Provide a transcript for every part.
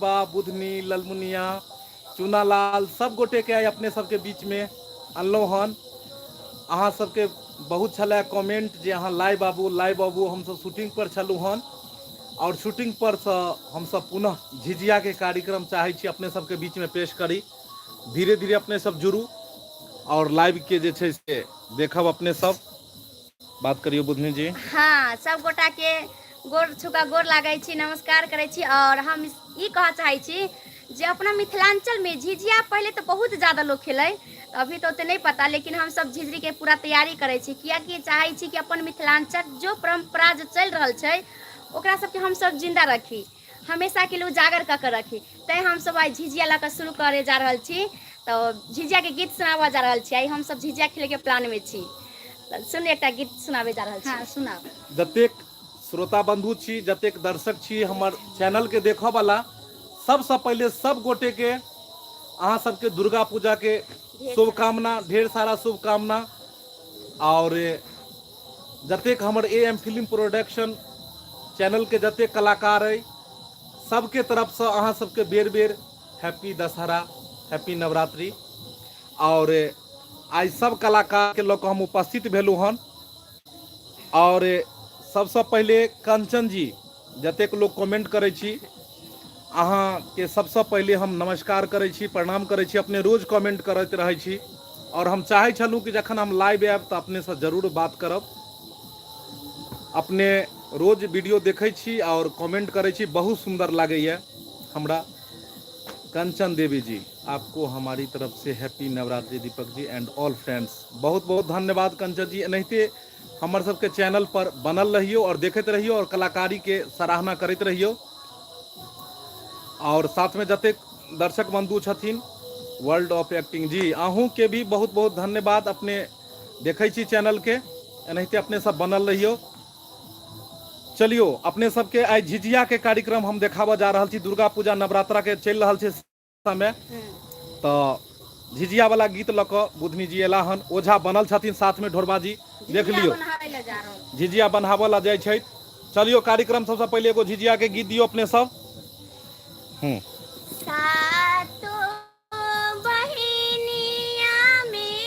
ढोरबा, बुधनी, ललमुनिया, चूनालाल सब गोटे के आइ अपने सबके बीच में अनलहुँ हन। अहाँ सबके बहुत छलै कमेंट जे अहाँ लाइव आबू, लाइव आबू। हमसब शूटिंग पर छलहुँ हन और शूटिंग पर सँ हमसब पुनः झिझिया के कार्यक्रम चाहै छी अपने सबके बीच में पेश करी। धीरे धीरे अपने सब जुड़ू और लाइव के जे छै से देखब अपने सब। बात करियौ बुधनी जी। हाँ, सब गोटा के गोर छुका गोर लागै छी, नमस्कार करै छी। और हम ई कहऽ चाहै छी जे अपना मिथिलांचल में झिझिया पहिले तऽ बहुत ज्यादा लोग खेलै, तऽ अभी तऽ ओते नहि पता, लेकिन हम सब झिझरी के पूरा तैयारी करै छी, कियाकि चाहै छी कि अपन मिथिलांचल जो परंपरा जो चलि रहल छै ओकरा सबके हम सब जिंदा रखी, हमेशा के लिए उजागर कऽ के रखी। तैं हमसब आइ झिझिया लऽ कऽ शुरू करे जा रहल छी, तऽ झिझिया के गीत सुनाबऽ जा रहल छी। आइ हमसब झिझिया खेले के प्लान में छी, तऽ सुन एकटा गीत सुनाबे जा रहल छी। हाँ, सुनाउ। जतेक श्रोता बंधु छी, जतेक दर्शक छी हमर चैनल के देखऽ वाला, सबसँ पहिले सब गोटे के अहाँ सबके दुर्गा पूजा के शुभकामना, ढेर सारा शुभकामना। और जतेक हमर A M film production channel के जतेक कलाकार अइ सबके तरफसँ अहाँ सबके बेर बेर हैप्पी दशहरा, हैप्पी नवरात्रि। और आइ सब कलाकार के लऽ कऽ हम उपस्थित भेलहुँ हन। और सबसँ पहिले कंचन जी, जतेक लोग कमेंट करै छी अहाँके सबसँ पहिले हम नमस्कार करै छी, प्रणाम करै छी। अपने रोज कमेंट करैत रहै छी और हम चाहै छलहुँ कि जखन हम लाइव आयब तऽ अपनेसँ जरूर बात करब। अपने रोज वीडियो देखै छी और कमेंट करै छी, बहुत सुंदर लागैए हमरा। कंचन देवी जी, आपको हमारी तरफ से happy Navratri Deepak ji and all friends. बहुत बहुत धन्यवाद कंचन जी। एनाहिते हमर सबके चैनल पर बनल रहियो और देखैत रहियो और कलाकारी के सराहना करैत रहियो। और साथ में जतेक दर्शक बंधु छथिन वर्ल्ड ऑफ एक्टिंग जी, अहूँ के भी बहुत बहुत धन्यवाद। अपने देखै छी चैनल के, एनाहिते अपने सब बनल रहियो। चलियो अपने सबके आइ झिझिया के कार्यक्रम हम देखाबऽ जा रहल छी। दुर्गा पूजा नवरात्रा के चलि रहल छै समय, तऽ झिझिया वाला गीत लऽ कऽ बुधनी जी एला हन। ओझा बनल छथिन साथ में ढोरबा जी, देख लियो झिझिया बनाबऽ ला जाइ छथि। चलियो कार्यक्रम सबसँ पहिले एगो झिझिया के गीत दियो अपने सब। सातो बहिनिया में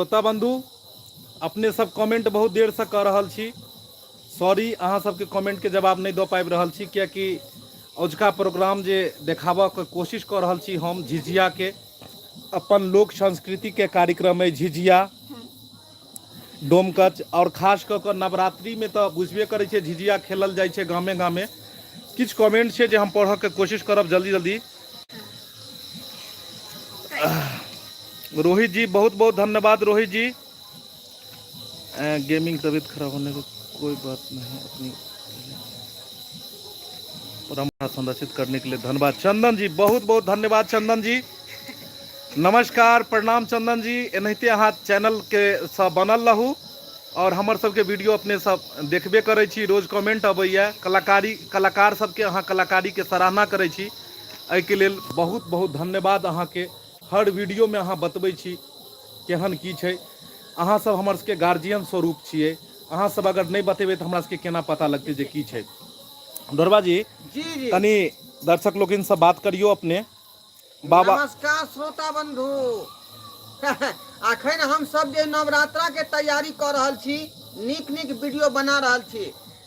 श्रोता बंधु अपने सब कमेंट बहुत देर से कऽ रहल छी सॉरी अहाँ सबके कमेंट के जवाब नहि दऽ पाबि रहल छी कियाकि औझका प्रोग्राम जे देखाबऽ के कोशिश कऽ रहल छी हम झिझिया के अपन लोक संस्कृति के कार्यक्रम अइ झिझिया डोमकच आओर खास कऽ कऽ नवरात्रिमे तऽ बुझबे करै छियै झिझिया खेलल जाइ छै गामे गामे किछु कमेंट छै जे हम पढ़ऽके कोशिश करब जल्दी जल्दी रोहित जी बहुत बहुत धन्यवाद रोहित जी गेमिंग तबीयत खराब होने को कोई बात नहीं अपनी परंपरा संरक्षित करने के लिए धन्यवाद चंदन जी बहुत बहुत धन्यवाद चंदन जी नमस्कार प्रणाम चंदन जी एनाहिते अहाँ चैनल के सब बनल रहू और हमर सबके वीडियो अपने सब देखबे करै छी रोज कमेंट अबैया कलाकारी कलाकार सबके अहाँ कलाकारी के सराहना करै छी एहिके लेल बहुत बहुत धन्यवाद अहाँके हर वीडियोमे अहाँ बतबै छी केहन की छै अहाँ सब हमर सबके गार्जियन स्वरूप छियै अहाँ सब अगर नहि बतेबै तऽ हमरा सबके केना पता लगतै जे की छै ढोरबा जी जी जी कनि दर्शक लोकनि से बात करियौ अपने बाबा नमस्कार श्रोता बंधु अखन हम सब जे नवरात्रा के तैयारी कऽ रहल छी नीक नीक वीडियो बना रहल छी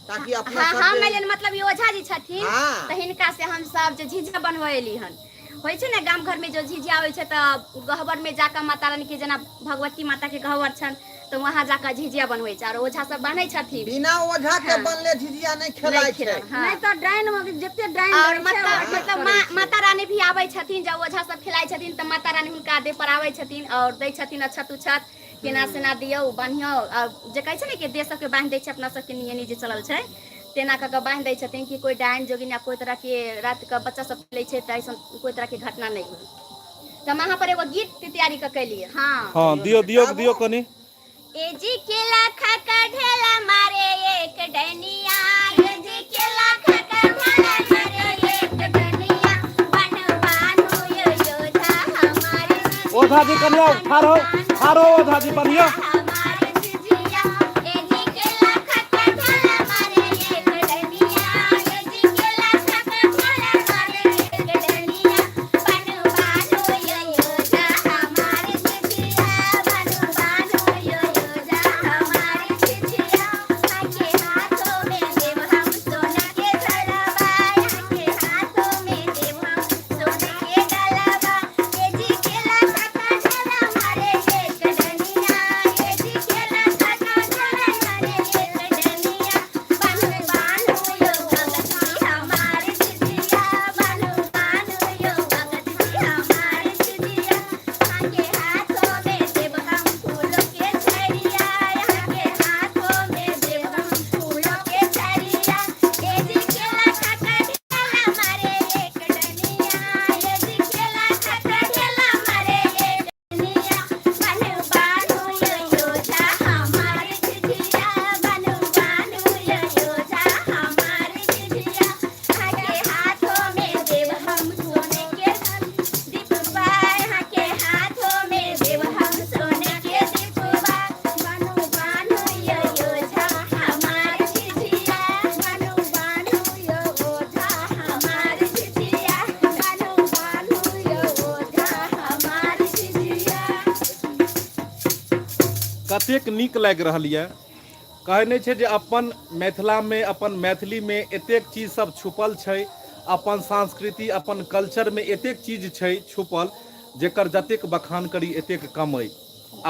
ताकि अपना हाँ सब हम जे- एलियन मतलब ई ओझा जी छथिन हाँ। तऽ हिनका से हम सब जे झिझिया बनवेली हन होइ छै ने गाम घर में जो झिझिया होइ छै तऽ गहबर में जाकऽ माता रानी के जेना भगवती माता के गहबर छनि तऽ वहाँ जाकऽ झिझिया बनबै छै आओर ओझा सब बान्है छथिन बिना ओझा के हाँ। बनले झिझिया नहीं खेलाइ नहि छै खेलल, हाँ। नहि तऽ डाइन मे जते डाइन और रहै छै, मतलब ओते मतलब करै माँ छै। माता रानी भी आबै छथिन जब ओझा सब खेलाइ छथिन तऽ माता रानी हुनका देह पर आबै छथिन और दै छथिन अक्षत उक्षत केना सेना दियौ बान्हियौ आ जे कहै छै ने कि देह सबके बान्हि दै छै अपना सबके नियम जे चलल छै तेना कऽ कऽ बान्हि दै छथिन कि कोइ डाइन जोगिन या कोइ तरहके रातिके बच्चा सब खेलै छै तऽ अइसन कोइ तरहके घटना नहि होइ तऽ हम अहाँ पर एगो गीत के तैयारी कऽ केलियै हँ हँ दियौ दियौ दियौ कनि ए जी केला खा का ढेला मारे एक डनिया ए जी केला खा का ढेला मारे एक डनिया बन बानो यो योधा हमारे ओझा जी कनि आउ ठाढ़ हो ठाढ़ हो ओझा जी बन्हिया हमारे झिझिया ए जी केला खा का ढेला मारे एक डनिया ए जी केला खा का ढेला मारे एक डनिया बन बानो यो योधा हमारे झिझिया बन बानो यो योधा हमारे झिझिया के हाथों में देव हम सोना के झलवा के हाथों में देव हम सोना के डलवा ए जी केला खा ढेला मारे एक डनिया ए जी केला खा ढेला मारे एक डनिया बानु बानु यो भगती हमारे झिझिया बानु बानु यो भगती हमारे झिझिया के हाथों में देव हम फूलों के झड़िया के हाथों में देव हम फूलों के झड़िया ए जी केला खा ढेला मारे एक डनिया ए जी केला खा ढेला मारे एक डनिया बानु बानु यो योधा हमारे झिझिया बानु बानु यो योधा हमारे झिझिया के हाथों में देव हम सोने के दीपवा यहाँ के हाथों में देव हम सोने के दीपवा बानु बानु यो योधा हमारे झिझिया बानु बानु यो ओझा हमारे झिझिया बानु बानु यो ओझा हमारे झिझिया कतेक नीक लागि रहल यऽ कहै नहि छै जे अपन मिथिलामे अपन मैथिलीमे एतेक चीज सब छुपल छै अपन संस्कृति अपन कल्चरमे एतेक चीज छै छुपल जेकर जतेक बखान करी एतेक कम अइ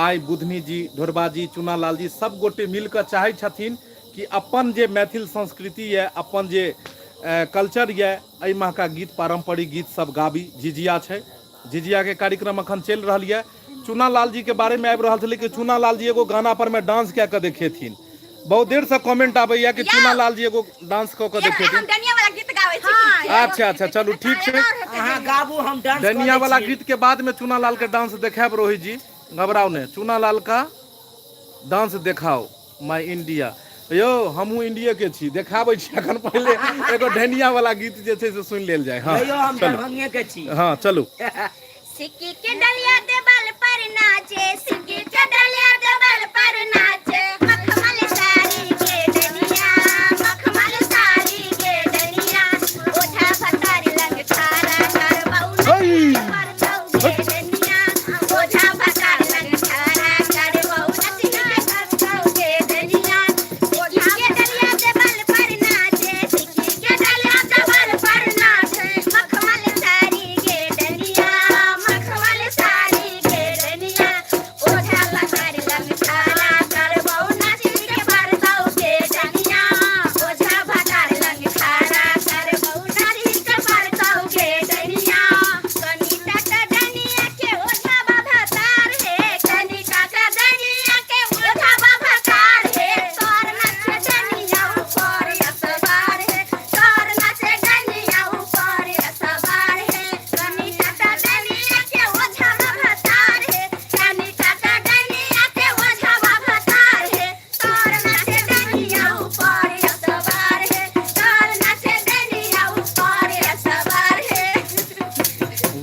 आइ बुधनी जी ढोरबा जी चुनालाल जी सब गोटे मिल कऽ चाहै छथिन कि अपन जे मैथिल संस्कृति यऽ अपन जे कल्चर यऽ एहि महका गीत पारम्परिक गीत सब गाबी झिझिया छै झिझिया के कार्यक्रम अखन चलि रहल यऽ चुनालाल जी के बारे में आबि रहल छलै कि चुनालाल जी एगो गाना पर में डांस कए कऽ देखेथिन बहुत देर से कमेंट आबैया कि चुनालाल जी एगो डांस कऽ कऽ हम देखेथिन डनिया वाला गीत गाबै छी अच्छा अच्छा चलू ठीक छै अहाँ गाबू हम डांस कऽ डनिया दै वाला छी। गीत के बाद में चुनालाल के डांस देखायब रोहित जी घबराउ नहि चुनालाल का डांस देखाओ माय इंडिया यौ हमहूँ इंडिया के छी देखाबै छी अखन पहिले एगो ढनिया वाला गीत जे छै से सुनि लेल जाय हँ यौ हम चलू दरभंगे के छी हँ चलू सिक्की के डलिया देवाल पर नाचे सिक्की के डलिया देवाल पर नाचे मखमल साड़ी के डनिया मखमल साड़ी के डनिया ओझा भतारी लंग खारा कर बहु हेय! पर दऊ के डनिया ओझा भतारी लंग खारा कर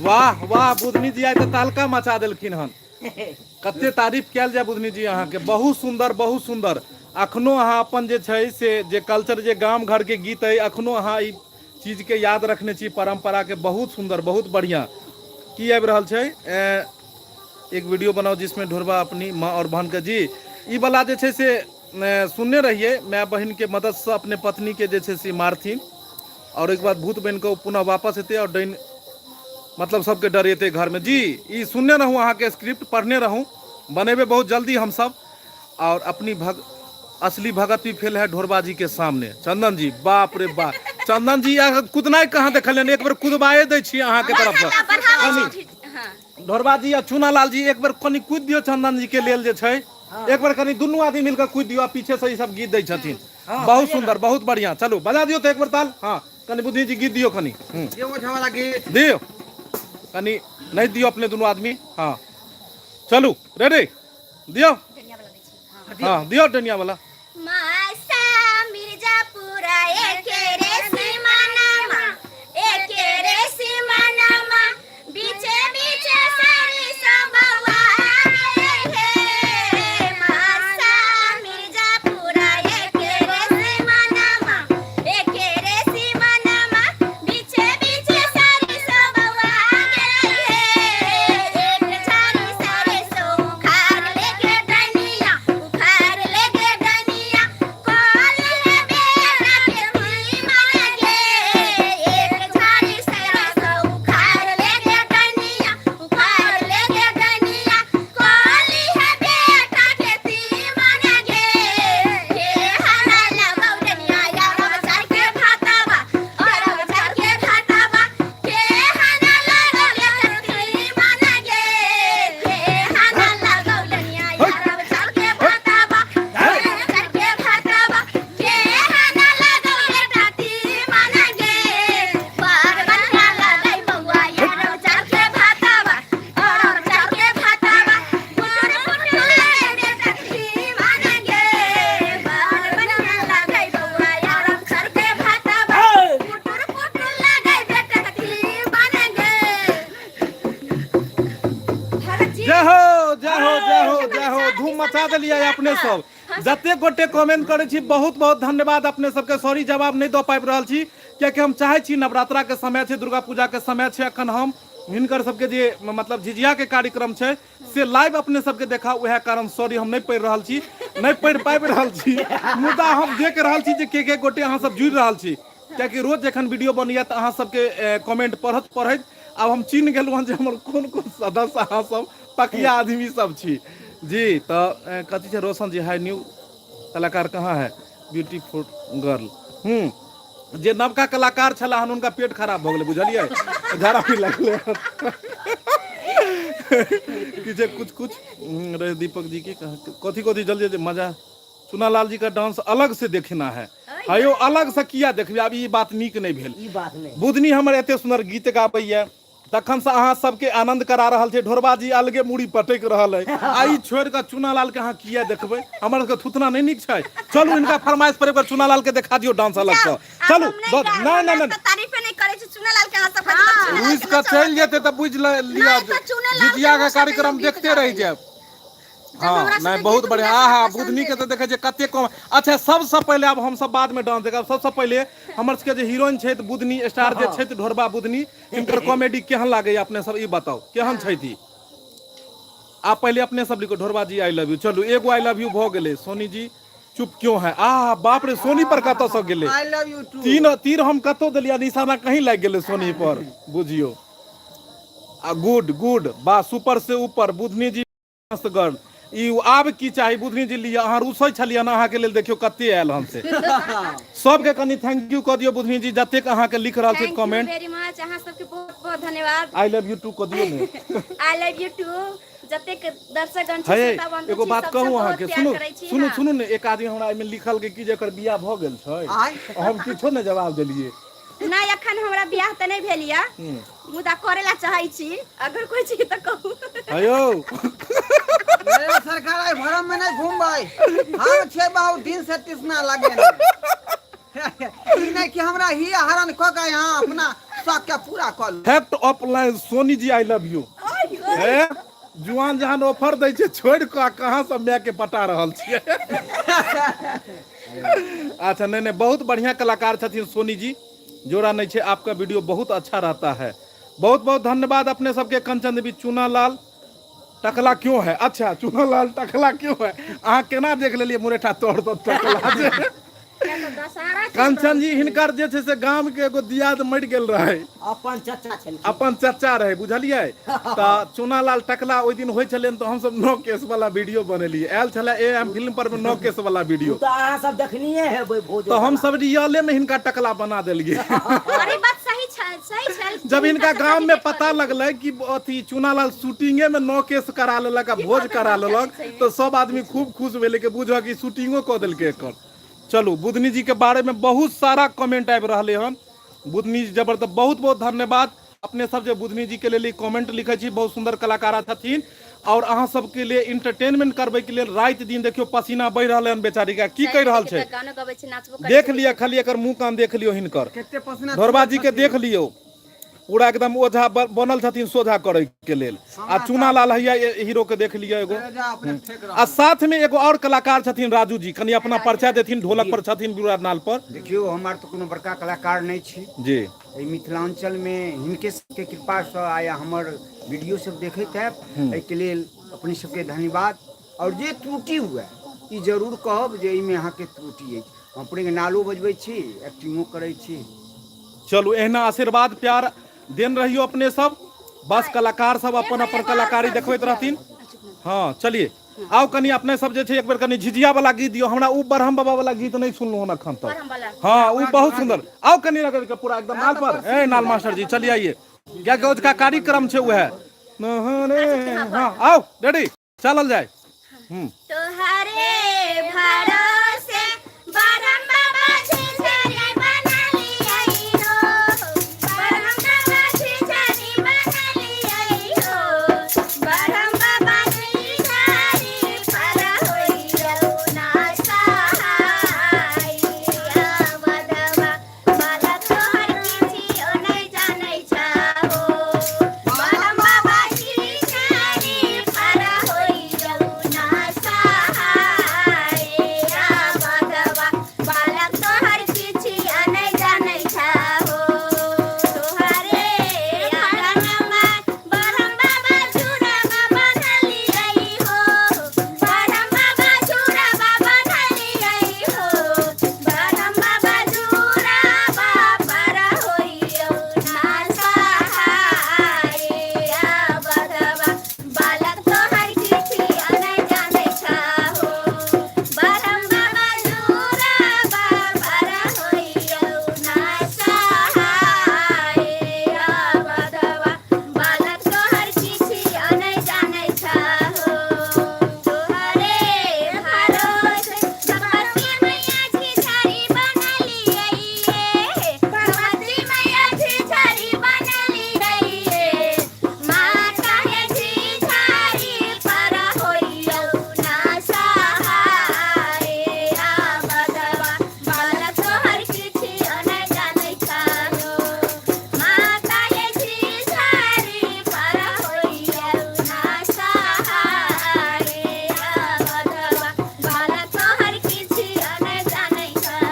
वाह वाह बुधनी जी आइ तऽ तहलका मचा देलखिन हन कते तारीफ कयल जाय बुधनी जी अहाँके बहुत सुंदर बहुत सुंदर अखनो अहाँ अपन जे छै से जे कल्चर जे गाम घर के गीत अइ अखनो अहाँ ई चीज के याद रखने छी परंपरा के बहुत सुंदर बहुत बढ़िया की आबि रहल छै एक वीडियो बनाओ जिसमें ढोरबा अपनी माँ और बहन के जी ई वाला जे छै से सुनने रहिए माय बहन के मदद से अपने पत्नी के जे छै से मारथिन और एक बाद भूत बनि कऽ पुनः वापस एतै और डाइन मतलब सबके डरेतै घरमे जी ई सुनने रहूँ अहाँके स्क्रिप्ट पढ़ने रहूँ बनेबै बहुत जल्दी हमसब और अपनी भग असली भगत भी फेल है ढोरबा जी के सामने चंदन जी बाप रे बाप चंदन जी अहाँ कुदनाइ कहाँ देखलियनि एक बेर कुदबाए दै छी अहाँके तरफसँ कनि ढोरबा जी आ चूनालाल जी एक बेर कनि कूदि दियौ चंदन जी के लेल जे छै एक बेर कनि दुनू आदमी मिलकर कूदि दियौ आ पीछे से ई सब गीत दै छथिन बहुत सुंदर बहुत बढ़िया चलू बजा दियौ तऽ एक बेर ताल हाँ कनि बुद्धि जी गीत दियौ कनि ये वो वाला गीत दियौ कनि नहीं दियौ अपने दुनू आदमी हाँ चलू रेडी दियौ हाँ दियौ डनिया वाला मासा मिर्जापुरा एके रे सीमानामा एके रे सीमानामा बीचे बीचे सारी सबवा हे मासा मिर्जापुरा एके रे सीमानामा एके रे सीमानामा बीचे बीचे सारी सबवा हे एक झाड़ी सारे सो उखाड़ लेके डनिया उखाड़ लेके डनिया कॉल है बेटा के तुई मांगे एक झाड़ी सारे सो उखाड़ लेके डनिया उखाड़ लेके डनिया कॉल है बेटा के तुई मांगे हे हरा लगाओ डनिया यार बचार के भातावा और बचार के भातावा के हरा लगाओ बेटा तुई मांगे के हरा लगाओ डनिया यार बचार के भातावा और बचार के भातावा के हरा लगाओ बेटा तुई मांगे बार बना लगाई बउआ यार बचार के भातावा और बचार के भातावा पुटुर पुटुर ले बेटा तुई मांगे बार बना लगाई बउआ यार बचार के भातावा पुटुर पुटुर लगाई बेटा तुई मांगे जय हो जय हो जय हो जय हो धूम मचा देलियै अपने सब जते गोटे कमेंट करै छी बहुत बहुत धन्यवाद अपने सबके सॉरी जवाब नहि दऽ पाबि रहल छी कियाकि हम चाहै छी नवरात्रा के समय छै दुर्गा पूजा के समय छै अखन हम हिनकर सबके जे मतलब झिझिया के कार्यक्रम छै से लाइव अपने सबके देखा उएह कारण सॉरी हम नहि पढ़ि रहल छी नहि पढ़ि पाबि रहल छी मुदा हम देख रहल छी जे के के गोटे अहाँ सब जुड़ि रहल छी कियाकि रोज जखन वीडियो बनैया तऽ अहाँ सबके कमेंट पढ़त पढ़ैत आब हम चिन्ह गेलहुँ हन जे हमर कोन कोन सदस्य अहाँ सब पकिया आदमी सब छी जी तऽ कथी छै रोशन जी हाय न्यू कलाकार कहाँ है ब्यूटीफुल गर्ल हूँ जे नवका कलाकार छला हन हुनका पेट खराब भऽ गेलै बुझलियै झाड़ा भी लगलै कि जे कुछ कुछ रहे दीपक जी के कथी कथी जल्दी जल्दी मजा चुनालाल जी का डांस अलग से देखना है हयो अलग से किया देखबे आब ई बात नीक नहीं भेल ई बात नहीं बुधनी हमर एते सुंदर गीत गाबैया तखन से अहाँ सबके आनंद करा रहल छै ढोरबा जी अलगे मूड़ी पटक रहल है आ ई छोड़ के चुनालाल के अहाँ किया देखबै हमर सबके थुथना नहीं नीक छै चलू इनका फरमाइश पर एक बार चुनालाल के देखा दियौ डांस अलग से चलू नहीं नहीं नहीं तारीफ नहीं करै छी चुनालाल के अहाँ सब रुसि के चलि जेतै तऽ बुझि लिअ जितिया के कार्यक्रम देखते रहि जायब हाँ नहीं बहुत बढ़िया हाँ हाँ बुधनी के तो देखे कते कम अच्छा सबसे पहले अब हम सब बाद में डांस देखब सबसे पहले हमर सबके जे हीरोइन छै बुधनी स्टार जे छै ढोरबा बुधनी हिनकर कॉमेडी केहन लागैया अपने सब ई बताउ केहन छै थी आप पहले अपने सब लिखो ढोरबा जी I love you चलू एगो I love you भऽ गेलै सोनी जी चुप क्यों है आ बाप रे सोनी पर कतऽ से गेलै I love you two तीन तीर हम कतौ देलियै निशाना कहीं लागि गेलै सोनी पर बुझियौ आ गुड गुड बा सुपर से ऊपर बुधनी जी मस्त गर्ल ई आब की चाही बुधनी जी लिअ अहाँ रुसै छलियै ने अहाँके लेल देखियौ कते आयल हम से सबके कनि thank you कऽ दियौ बुधनी जी जतेक अहाँके लिख रहल छै thank you comment very much अहाँ सबके बहुत बहुत धन्यवाद I love you two कऽ दियौ ने I love you two जतेक दर्शकगण छी हे श्रोता बंधु एगो छी बात सबसँ कहू बहुत अहाँके प्यार सुनू करै छी सुनू हाँ सुनू ने एक आदमी हमरा एहिमे लिखल के कि जे एकर बियाह भऽ गेल छै आय हम किछो नहि जवाब देलियै नहि एखन हमरा बियाह तऽ नहि भेल यऽ मुदा करे ला चाहै छी अगर कोई छी तऽ कहू हयौ अरे सरकार आई भरम में नहीं घूमबै हम छे बहुत दिन से तिसना लगे ई नहीं कि हमरा ही हरण क के यहाँ अपना शौक के पूरा कऽ लू। Fact of line Soni ji I love you. हे जुआन जहान ऑफर दै छै छोड़ि कऽ आ कहाँ से माय के पटा रहल छियै। अच्छा नहीं नहीं, बहुत बढ़िया कलाकार छथिन सोनी जी, जोड़ा नहीं छै। आपका वीडियो बहुत अच्छा रहता है, बहुत बहुत धन्यवाद अपने सबके। कंचन देवी, चूनालाल टकला क्यों है? अच्छा चूनालाल टकला क्यों है? अहाँ केना देख लेलियै मुरेठा तोड़ तो टकला छै? कंचन जी हिनकर जे छै से गाम के एगो दियाद मरि गेल रहै, अपन चचा छलखिन, अपन चचा रहै, बुझलियै? तऽ चूनालाल टकला ओहि दिन होइ छलै तऽ हमसब नौ केस वाला वीडियो बनेलियै। आयल छलै ए एम फिल्म पर मे नौ केस वाला वीडियो, तऽ अहाँ सब देखनिये हेबै भोज, तऽ हमसब रियले मे हिनका टकला बना देलियै। अरे बात सही छल, सही छल। जब हिनका गाम में पता लगलै कि अथी चूनालाल शूटिंगे में नौ केस करा लेलक आ भोज करा लेलक, तऽ सब आदमी खूब खुश भेलै कि बुझऽ कि शूटिंगो कऽ देलकै एकर। चलू बुधनी जी के बारे में बहुत सारा कमेंट आबि रहलै हन। बुधनी जी जबरदस्त, बहुत बहुत धन्यवाद अपने सब जे बुधनी जी के लेल कमेंट लिखै छी। बहुत सुंदर कलाकार छथिन और अहाँ सबके लिए इंटरटेनमेंट करबै के लेल राति दिन देखियौ पसीना बहि रहलै हन बेचारी के। की कहि रहल छै? गानो गबै छै, नाचबो करै देख छै। लिअ, खाली एकर मुंह कान देख लियौ हिनकर, कते पसीना ढोरबा जी के देख लियौ, पूरा एकदम ओझा बनल छथिन सोझा करै के लेल। आ चूना लाल हैया हीरो के देख लियौ एगो। अपने फेंक रहल। आ साथ में एगो और कलाकार छथिन राजू जी, कनि अपना परिचय देथिन। ढोलक पर छथिन, बिरा नाल पर। देखियौ, हम आर तऽ कोनो बड़का कलाकार नहि छी जी। एहि मिथिलाञ्चलमे हिनके सबके कृपासँ आइ हमर वीडियो सब देखैत हैब, एहिके लेल अपने सबके धन्यवाद। आओर जे त्रुटि हुए ई जरूर कहब जे एहिमे अहाँके त्रुटि अछि। हम अपनेके नालो बजबै छी, एक्टिंगो करै छी। चलू एहिना आशीर्वाद प्यार देन रहियो अपने सब, बस कलाकार सब अपन अपन कलाकारी देखबैत रहथिन। हाँ चलिए आउ कनि अपने सब जे छै एक बेर कनि झिझिया वाला गीत दियौ हमरा। उ ब्रह्म बाबा वाला गीत नहीं सुनलहुँ हन अखन तक। ब्रह्म वाला। हाँ उ बहुत सुंदर। आउ कनि रगड़ के पूरा एकदम नाल पर। ए नाल मास्टर जी चलिए आइए, क्या कि उसका कार्यक्रम छै उहे। हाँ आउ रेडी चलल जाय। तोहरे भरोसे ब्रह्म बाबा झिझरी बना लियै हो, ब्रह्म बाबा झिझरी बना लियै हो, ब्रह्म बाबा झिझरी पर होइयौ ना सहाय। बधवा बालक तोहर किछियो नहि जानै छहो, ब्रह्म बाबा झिझरी पर होइयौ ना सहाय। बधवा बालक तोहर किछियो नहि जानै छहो, तोहरे आंगनमा ब्रह्म बाबा झुरवा बन्हलियै हो, ब्रह्म बाबा झुरवा बन्हलियै हो, ब्रह्म बाबा झुरवा पर होइयौ ना सहाय। बधवा बालक तोहर किछियो नहि जानै छहो, ब्रह्म बाबा झुरवा पर होइयौ ना सहाय। बधवा बालक तोहर किछियो नहि जानै छहो, तोहरे भरोसे भगवती मैया झिझरी बनलियै, भगवती मैया झिझरी बनलियै, माता हे झिझरी पर होइयौ ना सहाय। बधवा बालक तोहर किछियो नहि जानै छहो, माता हे झिझरी पर होइयौ ना सहाय। बधवा बालक तोहर किछियो नहि जानै छहो।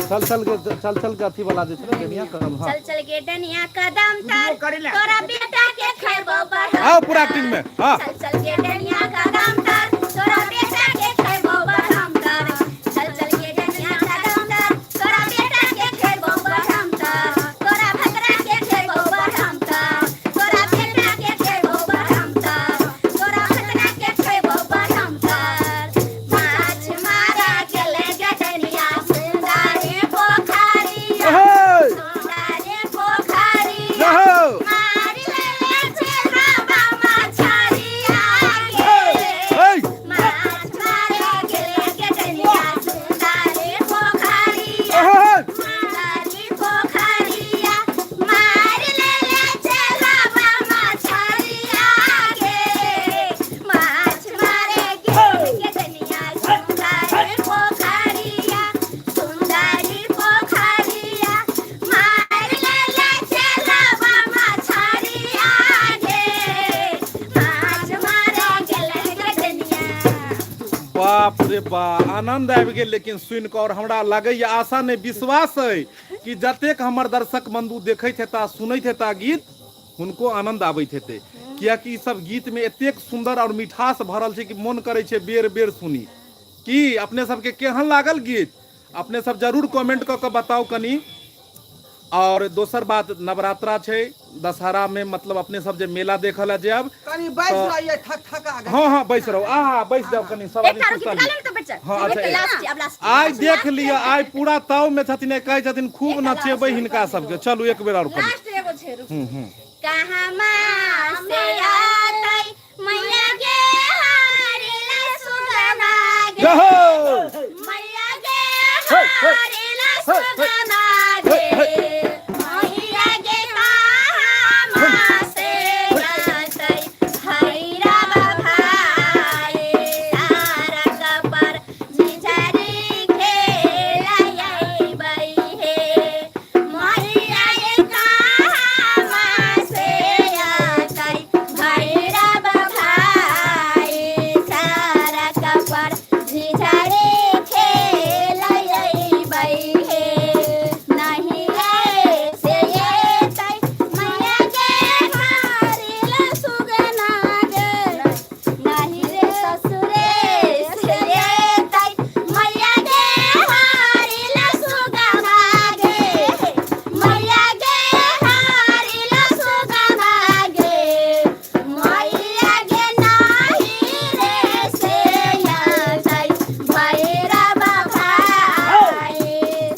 चल चल के चल चल के अथी वाला जे छै ने डनिया कदम। हाँ चल चल के डनिया कदम तर करी ले। तोरा बेटा के खैबो बढ़म। आओ पूरा एक्टिंग में। हाँ चल चल के डनिया कदम तर तोरा बेटा के खैबो बढ़म तर, चल चल के डनिया कदम तर तोरा बेटा के खैबो बढ़म तर, तोरा भतरा के खैबो बढ़म तर, तोरा बेटा के खैबो बढ़म तर, तोरा भतरा के खैबो बढ़म तर। माछ मारा गेले गडनिया सुंदरे पोखरिया, ओहे! सुंदरे पोखरिया, रहो! मारि लेले छै हवा मछरिया के। रे बा, आनंद आबि गेल लेकिन सुनि कऽ। और हमरा लगैए, आशा नहि विश्वास अइ कि जतेक हमर दर्शक बंधु देखैत हेता सुनैत हेता गीत, हुनको आनंद आबैत हेतै, कियाकि ई सब गीत में एतेक सुंदर और मिठास भरल छै कि मोन करै छै बेर बेर सुनी। की अपने सबके केहन लागल गीत, अपने सब जरूर कमेंट कऽ कऽ बताउ कनी। और दोसर बात, नवरात्रा छै, दशहरा में मतलब अपने सब जे मेला देखऽ लए जायब, कनी बैस रहिए, ठक ठका गेल। हँ हँ, बैस रहू, आहा बैस जाउ कनी सब आदमी एकटा आरो गीत सुतल। गा लेब तऽ बच्चा। हँ, अच्छा, एक लास्ट, आब लास्ट। आइ देख लिअ, आइ पूरा ताव में छथिन, कहै छथिन खूब नचेबै हिनका सबके। चलू एक बेर और कनी। लास्ट एगो छै, रुक। कहाँ से आतै मैया गे हारेला सुगमा गे, जय हो। मैया गे हारेला सुगमा गे, मैया गे कहाँ से आतै भैरव भाई, सारा कपर झिझरी खेलैबै हे, मैया गे कहाँ से आतै भैरव भाई, सारा कपर झिझरी खेलैबै हे, नहीं रे से एतै मैया गे हारेला सुगना गे, नहीं रे ससुरे से एतै मैया गे हारेला सुगना गे, मैया गे हारेला सुगना गे, मैया गे नाही रे से आतै भैरव भाई,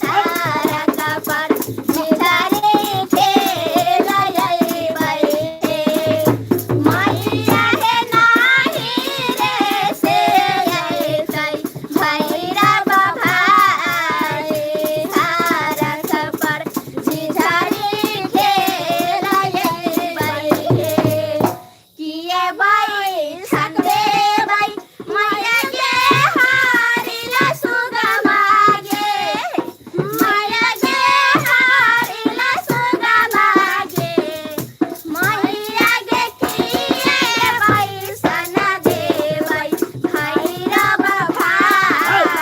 सारा कपर झिझरी खेलैबै हे, मैया हे नाही रे से अयतै भैरव भाई, सारा कपर झिझरी खेलैबै हे, किए बाई सकबे बाई मैया गे हारिला सुगमा गे, मैया गे हारिला सुगमा गे, मैया गे किए बाई सना देबै भैरव भाई,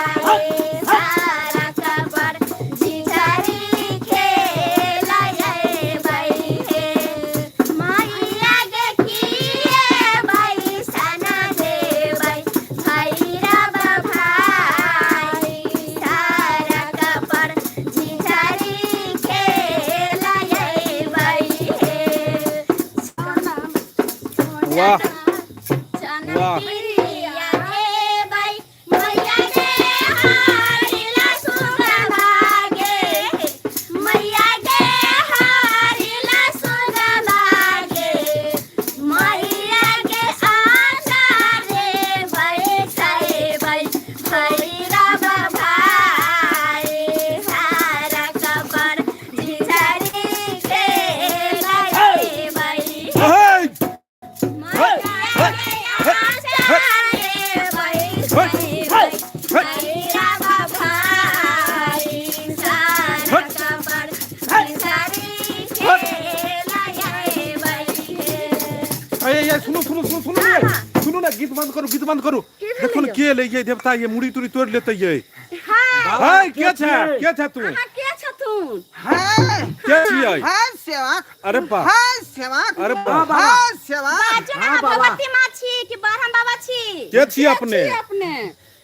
सारा कपर झिझरी खेलैबै हे, मैया गे किए बाई सना देबै भैरव भाई, सारा कपर झिझरी खेलैबै हे। वाह वाह। प्रिया देबै मैया गे हारिला सुगमा गे, मैया गे हारिला सुगमा गे, मैया गे आशा रे बैठैबै भैरव भाई, सारा कपर झिझरी खेलैबै। हे। मैया गे आशा रे बैठैबै भैरव भाई, सारा कपर झिझरी खेलैबै हे। ए ए, सुनू सुनू सुनू सुनू ने, सुनू ने, गीत बंद करू, गीत बंद करू। देखो ने के एलै ये देवता, ये मुड़ी तुड़ी तोड़ लेतै ये। हाँ। है के छै, के छै तू? अहाँ के छथुन? है। के छियै? है सेवक। अरे बा। है सेवक। अरे बा। है सेवक। बाजू ने, अहाँ भगवती माँ छी कि ब्राह्मण बाबा छी? के छी अपने? छी अपने?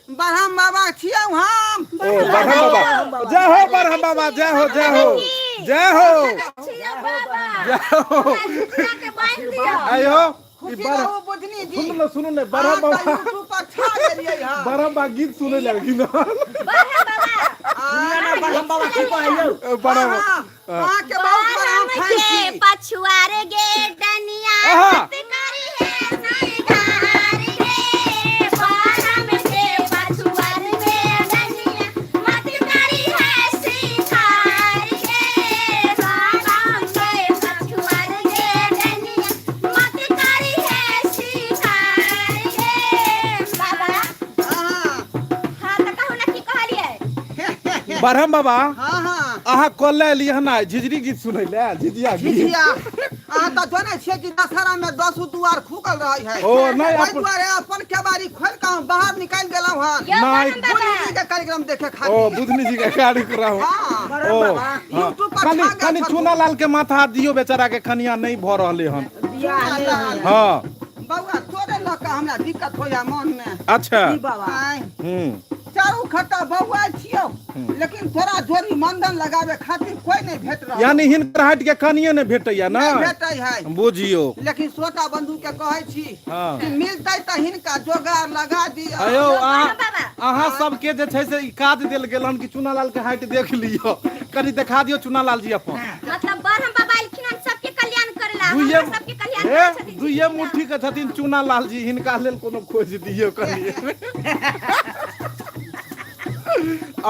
ब्रह्म बाबा छियै हम। ओ ब्रह्म बाबा, जय हो ब्रह्म बाबा, जय हो, जय हो, जय हो। छियै बाबा। जय हो। दुनिया के बान्हि दिअ। आयो ई खुशी ब्रह्म रहू बुधनी जी। सुनू ने, सुनू ने, ब्रह्म अहाँ तऽ बाबा यूट्यूब पर छा गेलियै हँ। ब्रह्म बाबा गीत सुनै लगलखिन। ब्राह्मण बाबा। आ, ना ब्रह्म बाबा की कहैयौ? ब्रह्म हाँ, अहाँके बहुत बड़ा ब्राह्मण फैन के छी। पछुआर गे डनिया आहा। मत करी हे सिंगार गे, ब्राह्मण के पछुआर गे डनिया मत करी हे सिंगार गे, ब्राह्मण के पछुआर गे डनिया मत करी हे सिंगार गे। बाबा। हाँ। हाँ, तऽ कहू ने, की कहलियै? ब्रह्म बाबा। हाँ हाँ। अहाँ कल एलियै हन आइ झिझरी गीत सुनै लए झिझिया गीत झिझिया अहाँ तऽ जानै छियै कि दशहरा में 10 दुआर खुगल रहै है ओ, नहि, ओहि दुआरे अपन केबाड़ी खोलि कऽ हम बाहर निकालि देलहुँ हन यौ नहि। ब्रह्म बाबा बुधनी जी के कार्यक्रम देखे ओ खातिर बुधनी जी के कार्यक्रम हाँ ओ हाँ। यूट्यूब पर कनि छा गेल कनि छथुन। चूना लाल के माथा हाथ दियौ बेचारा के कनिया नहीं भऽ रहले हन चूना लाल। हाँ बौआ तोरे लऽ कऽ हमरा दिक्कत होइया मन में अच्छा बाबा आँय हम्म चारू खट्टा बौआ छियौ लेकिन तोरा जोड़ी मंदन लगावे खातिर कोई नहीं भेट रहल यानी हिनकर हाइट के कनिये नहीं भेटैया ना नहीं भेटै है बुझियो लेकिन श्रोता बंधु के कहै छी हाँ। कि मिलतै तऽ हिनका जोगार लगा दिअ अयो अहाँ बाबा। अहाँ सबके जे छै से ई काज देल गेल हन कि चूनालाल के हाइट देख लियो कनि देखा दियो चूनालाल जी अपन मतलब ब्रह्म बाबा एलखिन हन सबके कल्याण करेला दुइये हमरा सबके कल्याण हे करै छथिन दुइये मुट्ठी के छथिन चूनालाल जी हिनका लेल कोनो खोज दियो कनि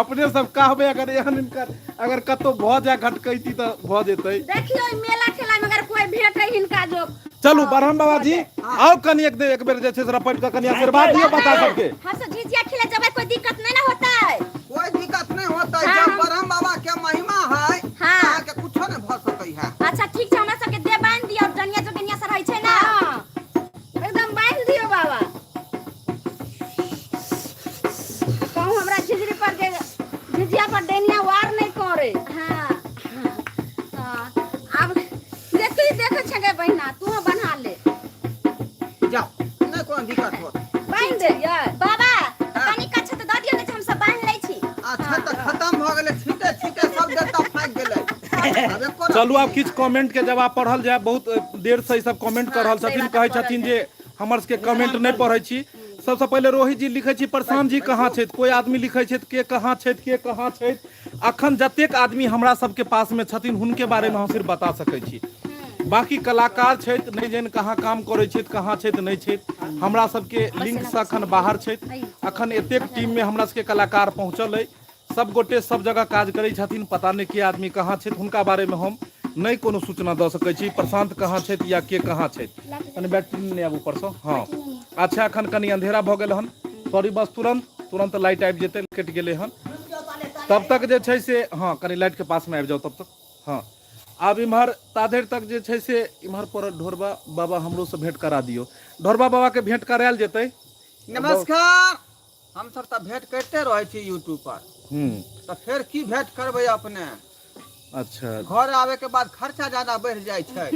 अपने सब कहबै अगर एहन हिनकर अगर कतौ भऽ जाय घटकैती तऽ भऽ जेतै देखियो ई मेला ठेला में अगर कोई भेटे हिनका जो चलू ब्रह्म बाबा जी आउ कनि एक एक बेर जे छै से रपटि कऽ कनि आशीर्वाद दियौ बच्चा सबके हम सब झिझिया खेले जबै कोई दिक्कत नहीं ना होता है कोई दिक्कत नहीं होता है हाँ, जब हम- ब्रह्म बाबा के महिमा है हाँ। अहाँ के कुछो नहीं भऽ सकै है अच्छा ठीक छै हमरा सबके दे बांध दियौ डनिया जोगिनिया सब रहै छै ना हाँ एकदम बांध दियो बाबा कहूँ हमरा झिझरी पर के झिझिया पर डनिया वार नहीं करे हाँ हाँ, आब जे तू देखे छे बहिना तू बना ले जाओ नहीं कोनो दिक्कत होत बांध दे यार बाबा कनि कच्छा तऽ दऽ दियौ ने हम सब बांध लै छी अच्छा तऽ खत्म भऽ गेलै छीटे छीटे सब देवता फाकि गेलै आब एको चलू आब किछु कमेंट के जवाब पढ़ल जाय बहुत देर से ई सब कमेंट कर रहल सही छथिन बात कहै पढ़ल छथिन जे हमर सबके कमेंट नहि पढ़ै छी सबसँ पहिले रोहित जी लिखै छी प्रशांत जी कहाँ छथि कोइ आदमी लिखै छथि के कहाँ छथि के कहाँ छथि अखन जतेक आदमी हमरा सबके पासमे छथिन हुनके बारेमे हम सिर्फ बता सकै छी बाकी कलाकार छथि नहि जानि कहाँ काम करै छथि कहाँ छथि नहि छथि हमरा सबके लिंकसँ अखन बाहर छथि अखन एतेक टीममे हमरा सबके कलाकार पहुँचल अइ सब गोटे सब जगह काज करै छथिन पता नहि के आदमी कहाँ छथि हुनका बारेमे हम नहि कोनो सूचना दऽ सकै छी प्रशांत कहाँ छथि या के कहाँ छथि कनि बैटरी नहि आबू ऊपरसँ हँ अच्छा अखन कनि अंधेरा भऽ गेल हन सॉरी बस तुरंत तुरंत लाइट आबि जेतै कटि गेलै हन तब तक जे छै से हँ कनि लाइटके पासमे आबि जाउ तब तक हँ आब इम्हर ताधरि तक जे छै से इम्हर पर ढोरबा बाबा हमरोसँ भेंट करा दियौ ढोरबा बाबाके भेंट करायल जेतै नमस्कार हम सब तऽ भेंट करिते रहै छी यूट्यूब पर तऽ फेर की भेंट करबै अपने अच्छा घर आवे के बाद खर्चा ज्यादा बढ़ जाइ छै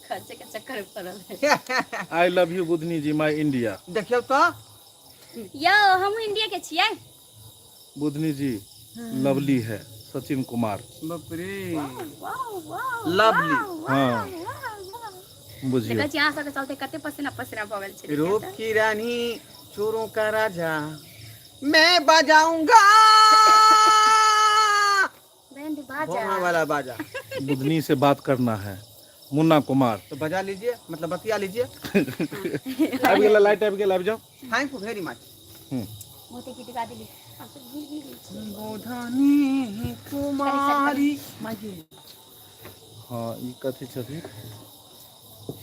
खर्चे के चक्कर में पड़ल है I love you Budhni ji my India देखियौ तऽ यौ हमहूँ इंडिया के छियै बुधनी जी लवली है सचिन कुमार बाप रे वाह वाह लवली हाँ बुझियौ देखै छी अहाँ सबके चलते कते पसीना पसीना भऽ गेल छै रूप की रानी चोरों का राजा मैं बजाऊंगा बैंड बाजा भोंगा वाला बाजा बुधनी से बात करना है मुन्ना कुमार तो बजा लीजिए मतलब बतिया लीजिए आबि गेल लाइट आबि गेल आबि जाओ thank you very much hmm बहुते गीत गा देली हम सब गिर गिर गेल छी गोधनी कुमारी हाँ ई कथी छथिन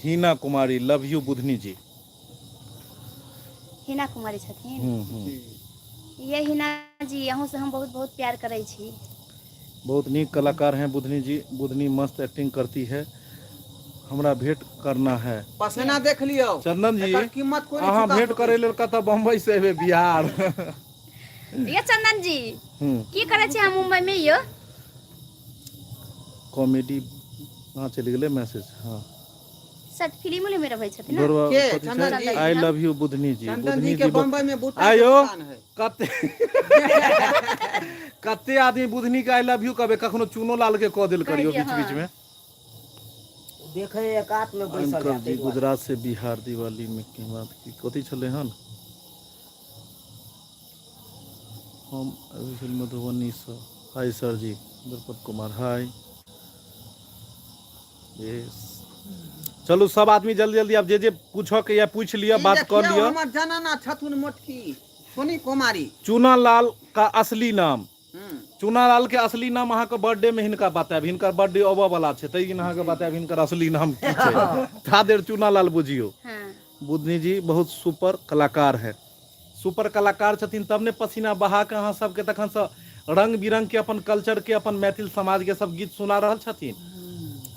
हीना कुमारी लव you Budhni जी हिना कुमारी छथिन हम्म हम्म ये हिना जी अहूँ से हम बहुत बहुत प्यार करै छी बहुत नीक कलाकार हैं बुधनी जी बुधनी मस्त एक्टिंग करती है हमरा भेंट करना है पसीना देख लियौ चंदन जी एकर कीमत कोई नहीं अहाँ चुका भेंट सकै। करे लेल कतऽ बम्बई से एबै बिहार ये चंदन जी हम्म की करै छी अहाँ मुंबई में यो कॉमेडी कहाँ चलि गेलै मैसेज हाँ शायद फिल्म उलिम में रहै छथिन ना ढोरबा के? कथी चंदन छै जी? I love you Budhni ji Chandan Budhni जी के जी बम्बई में बूटा के आयो दुकान है कते कते आदमी बुधनी के I love you कहबै कखनो चूनो लाल के कऽ देल करियो कहि बीच बीच में देखे एकात में बैसल अंकल है जी ताहि दुआरे। गुजरात से बिहार दिवाली में की बात की कथी छलै हन हम अभिषेक मधुबनी से हाय सर जी द्रौपद कुमार हाय यस चलू सब आदमी जल्दी जल्दी आब जे जे पूछऽ के या पूछि लिअ ई बात कऽ देखियौ लिअ हमर जनाना छथुन मोटकी सोनी कुमारी चूना लाल का असली नाम हम्म। चूना लाल के असली नाम अहाँके बर्थडे में हिनका बतायब हिनकर बर्थडे अबऽ वाला छै ताहि दिन अहाँके बतायब हिनकर असली नाम की छै ता देर चूना लाल बुझियौ हाँ बुधनी जी बहुत सुपर कलाकार है सुपर कलाकार छथिन तब ने पसीना बहा के अहाँ सबके तखन से रंग बिरंग के अपन कल्चर के अपन मैथिल समाज के सब गीत सुना रहल छथिन।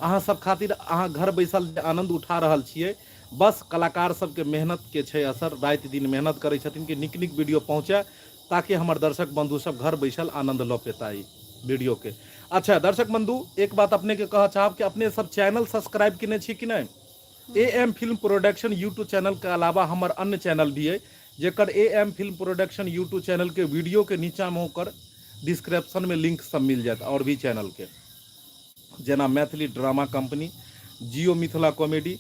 अहाँ सब खातिर अहाँ घर बैसल जे आनंद उठा रहल छियै, बस कलाकार सबके मेहनत के छै असर, राति दिन मेहनत करै छथिन कि नीक नीक वीडियो पहुँचै ताकि हमर दर्शक बंधु सब घर बैसल आनंद लऽ पेता ई वीडियो के। अच्छा दर्शक बंधु, एक बात अपने के कहऽ चाहब कि अपने सब चैनल सब्सक्राइब केने छी कि नहि? A M film production YouTube channel के अलावा हमर अन्य चैनल भी अइ, जेकर A M film production YouTube channel के वीडियो के नीचा में ओकर डिस्क्रिप्शन में लिंक सब मिल जायत और भी चैनल के, जेना Maithili drama company, Jio Mithila comedy,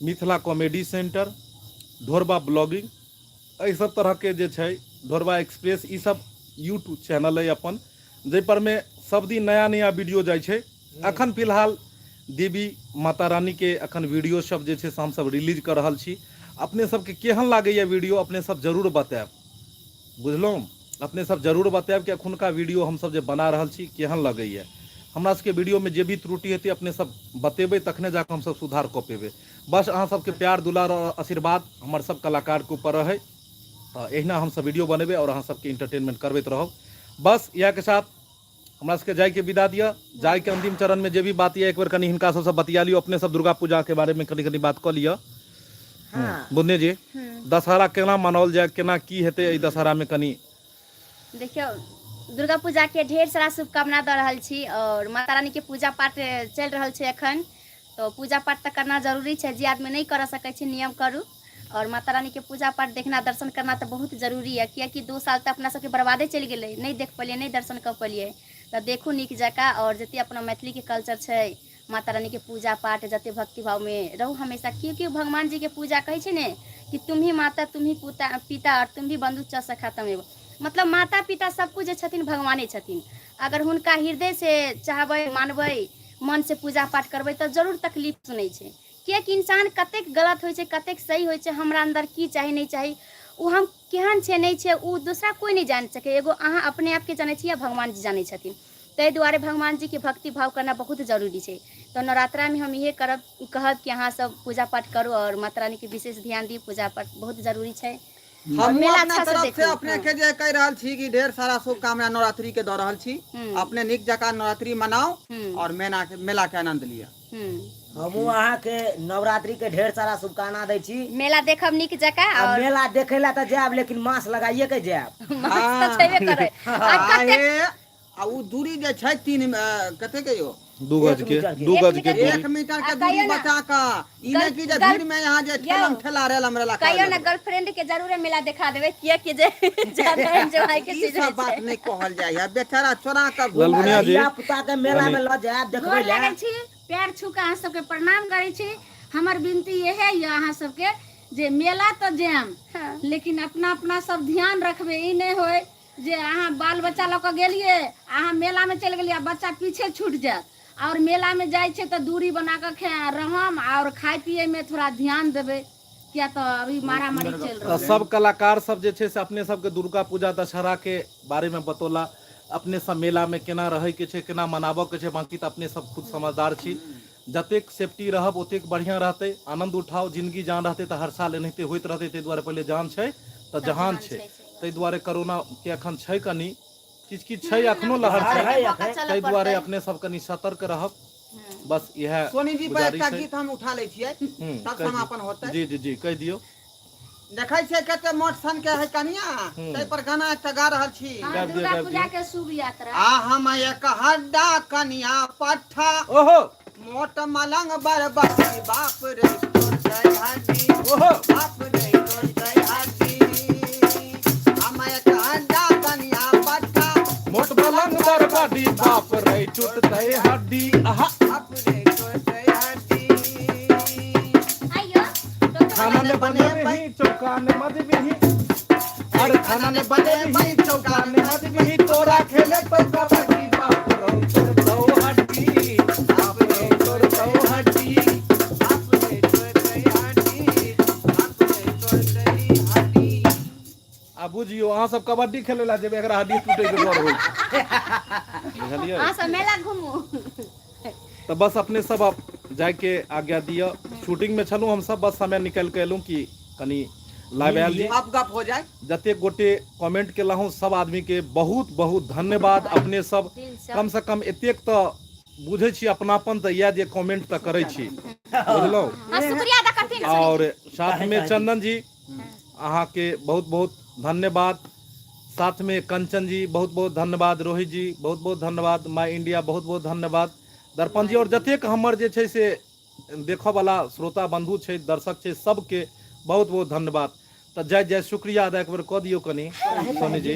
Mithila comedy centre, Dhorba blogging, एहि सब तरहके जे छै ढोरबा एक्सप्रेस, ई सब यूट्यूब चैनल अइ अपन, जाहि पर में सब दिन नया नया वीडियो जाइ छै। अखन फिलहाल देवी माता रानी के अखन वीडियो सब जे छै से हमसब रिलीज कऽ रहल छी। अपने सबके केहन लागैया वीडियो अपने सब जरूर बतायब, बुझलहुँ? अपने सब जरूर बतायब कि अखुनका वीडियो हमसब जे बना रहल छी केहन लगैया। हमरा सबके वीडियो में जे भी त्रुटि हेतै अपने सब बतेबै, तखने जाकऽ हमसब सुधार कऽ पेबै। बस अहाँ सबके प्यार दुलार और आशीर्वाद हमर सब कलाकार के ऊपर रहै, तऽ एहिना हमसब वीडियो बनेबै और अहाँ सबके इंटरटेनमेंट करबैत रहब। बस इएह के साथ हमरा सबके जाइके विदा दिअ। जाइके अंतिम चरण में जे भी बात यऽ एक बेर कनि हिनका सबसँ बतिया लियौ, अपने सब दुर्गा पूजा के बारे में कनि कनि बात कऽ लिअ। बुधनी जी, दशहरा केना मनाओल जाय, केना की हेतै एहि दशहरा में कनि? देखियौ, दुर्गा पूजा के ढेर सारा शुभकामना दऽ रहल छी और माता रानी के पूजा पाठ चलि रहल छै एखन, तऽ पूजा पाठ तऽ करना जरूरी छै, जे आदमी नहि करऽ सकै छै नियम करू और माता रानी के पूजा पाठ देखना दर्शन करना तऽ बहुत जरूरी है, कियाकि 2 साल तऽ अपना सबके बर्बादे चलि गेलै, नहि देख पेलियै, नहि दर्शन कऽ पेलियै। तऽ देखू नीक जकाँ और जते अपना मैथिली के कल्चर छै माता रानी के पूजा पाठ जते भक्ति भाव में रहू हमेशा, क्योंकि भगवान जी के पूजा कहै छै ने कि तुम ही माता तुम ही पिता और तुम ही बंधु च सखा तमेव, मतलब माता पिता सब कुछ जे छथिन भगवाने छथिन। अगर हुनका हृदय से चाहबै मानबै मन से पूजा पाठ करबै तऽ जरूर तकलीफ सुनै छै, कियाकि इंसान कतेक गलत होइ छै कतेक सही होइ छै, हमरा अन्दर की चाही नहि चाही ओ हम केहन छै नहि छै ओ दोसरा कोइ नहि जानि सकै, एगो अहाँ अपने आपके जानै छी या भगवान जी जानै छथिन। ताहि दुआरे भगवान जीके भक्ति भाव करना बहुत जरूरी छै। तऽ नवरात्रामे हम इहे करब कहब कि अहाँ सब पूजा पाठ करू और माता रानीके विशेष ध्यान दियौ, पूजा पाठ बहुत जरूरी छै। हमहूँ मेला अपना अच्छा से तरफ से देखू। अपने के जे कहि रहल छी कि ढेर सारा शुभकामना नवरात्रि के दऽ रहल छी, अपने नीक जकाँ नवरात्रि मनाउ और मेला के मेला के आनंद लिअ। हमहूँ अहाँके नवरात्रि के ढेर सारा शुभकामना दै छी। मेला देखब नीक जकाँ आ और मेला देखै लए तऽ जायब लेकिन मास लगाइए के जायब। मास तऽ छेबे करै। आ कतेक आहे आ उ दूरी जे छै 3 कते के यौ? 2 गज एक के, मीटर के। 2 एक गज के मीटर के। दूरी। 1 मीटर आ के दूरी कहियो ना बचा क ई नहि कि जे गर्ल भीड़ में यहाँ जे यौ ठेलम ठेला रेलम रेला करे कहियो ना लगबै। गर्लफ्रेंड के जरूरे मेला देखा देबै, किया कि जे ज्यादा एंजॉय के ई चीज सब होइ बात छै। नहि कहल जाइ है, बेचारा चोरा क घूमै ललमुनिया जी धिया पुता के मेला कनि में लऽ जायब देखबै गोर लए। लगै छी, पैर छू के अहाँ सबके प्रणाम करै छी। हमर विनती इहे यऽ अहाँ सबके जे मेला तऽ जायब लेकिन अपना अपना सब ध्यान रखबै, ई नहि होय जे अहाँ बाल बच्चा लऽ कऽ गेलियै अहाँ मेलामे चलि गेलियै आ बच्चा पीछे छूटि जायत। आओर मेलामे जाइ छै तऽ दूरी बना कऽ रहम आओर खाय पियैमे थोड़ा ध्यान देबै, किया तऽ अभी मारामारी चलि तऽ रहल छै। सब कलाकार सब जे छै से अपने सबके दुर्गा पूजा दशहरा के बारे में बतौला, अपने सब मेला में केना रहै के छै केना मनाबऽ के छै, बाकी तऽ अपने सब खुद समझदार छी। जतेक सेफ्टी रहब ओतेक बढ़िआँ रहतै, आनन्द उठाउ, जिनगी जान रहतै तऽ हर साल एनाहिते होइत रहतै, ताहि दुआरे पहिले जान छै तऽ जहान छै, ताहि दुआरे कोरोना के अखन छै कनि किछु किछु छै अखनो लहर लहर छै, है अखन। ताहि दुआरे अपने सब कनि सतर्क रहब, बस इएह सोनी जी पर गुजारिश एकटा है। गीत हम उठा लै छियै तब कहि दियौ। समापन होतै। जी जी जी कहि दियौ। देखै छियै कते मोट सन के है कनिया, ताहि पर गाना एकटा गा रहल छी। हाँ, गाबि दियौ, दुर्गा गाबि पूजा दियौ। के शुभ यात्रा। आ हम एक हड्डा कनिया पट्ठा, ओहो मोट मलंग बरबटी, बाप रे तोर हड्डी, ओहो बाप रे तोर हड्डी। हम एक हड्डा कनिया पट्ठा, मोट मलंग बरबटी, बाप रे टूटतै हड्डी। आहा बाप रे तोर हड्डी। आइयो खाना ने बनेबही चौका ने मजबही, अरे खाना ने बनेबही चौका ने मजबही, तोरा खेले तो कबड्डी, बाप रे तोर तो हड्डी, बाप रे तोर तो हड्डी। बाप रे तोर हड्डी, बाप रे तोर हड्डी। आ बुझियौ अहाँ सब कबड्डी खेले ला जेबै, एकरा हड्डी टूटे के डर होइ छै, बुझलियै? अहाँ सब मेला घुमू। तऽ बस अपने सब अब जाइके आज्ञा दिअ। शूटिंग में छलहुँ हमसब, बस समय निकालि कऽ एलहुँ कि कनि लाइव आयल जी। गप गप हो जाए। जतेक गोटे कमेंट केलहुँ सब आदमी के बहुत बहुत धन्यवाद। अपने सब कम से कम एतेक तऽ बुझै छी अपनापन तऽ इएह जे कमेंट तऽ करै छी, बुझलहुँ। हाँ, शुक्रिया अदा करथिन। और साथ में चंदन जी अहाँके बहुत बहुत धन्यवाद, साथ में कंचन जी बहुत बहुत धन्यवाद, रोहित जी बहुत बहुत धन्यवाद, माय इंडिया बहुत बहुत धन्यवाद, दर्पण जी और जतेक हमर जे छै से देखऽ वाला श्रोता बंधु छै, दर्शक छै, सबके बहुत बहुत धन्यवाद। तऽ जय जय शुक्रिया अदा एक बेर कऽ दियौ कनि सोनी जी,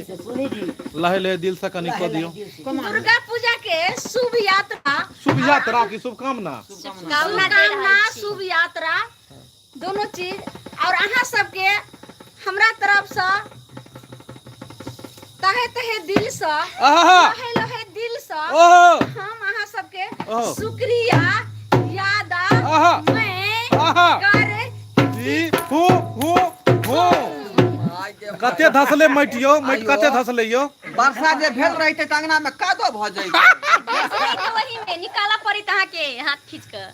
लहे लहे दिल से कनि कऽ दियौ। दुर्गा पूजा के शुभ यात्रा, शुभ यात्रा की शुभकामना, शुभकामना, शुभ यात्रा दोनों चीज। और अहाँ सबके हमरा तरफ से तहे तहे दिल से, आहा, लहे लहे दिल से ओहो, हम अहाँ सबके ओहो। शुक्रिया यादा आहा, मैं आहा, कर जी हूँ हूँ हूँ। कते धसले माटि यौ, माटि कते धसले यौ? वर्षा जे भेल रहितै तऽ अंगना मे कादो भऽ जैतै। वही में निकाला पड़त अहाँके हाथ खींच कऽ।